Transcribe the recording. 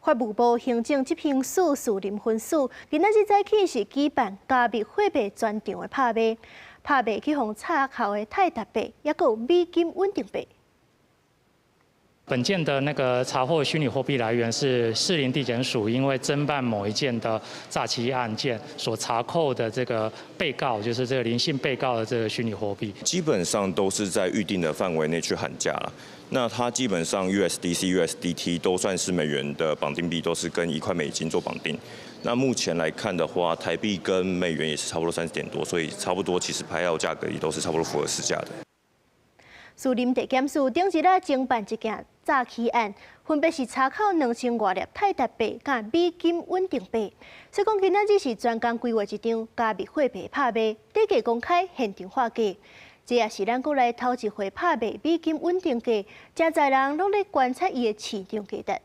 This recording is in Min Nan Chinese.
法務部行政執行署士林分署，今仔日早起是舉辦加密貨幣專場的拍賣，拍賣去予查扣的泰達幣，抑閣有美金穩定幣。本件的那個查獲虛擬貨幣來源是士林地檢署，因為偵辦某一件的詐欺案件所查扣的這個被告，就是這個林姓被告的這個虛擬貨幣。基本上都是在預定的範圍內去喊價啦。那它基本上 USDC、USDT 都算是美元的綁定幣，都是跟1塊美金做綁定。那目前來看的話，台幣跟美元也是差不多30點多，所以差不多其實拍到價格也都是差不多符合市價的。士林地檢署頂日仔偵辦一件詐欺案，分別是查扣2000外粒泰達幣佮美金穩定幣。所以講今仔日是專工規劃一場加密貨幣拍賣，底價公開，現場喊價。這也是咱國內頭一回拍賣美金穩定幣，誠濟人攏咧觀察伊的市場價值。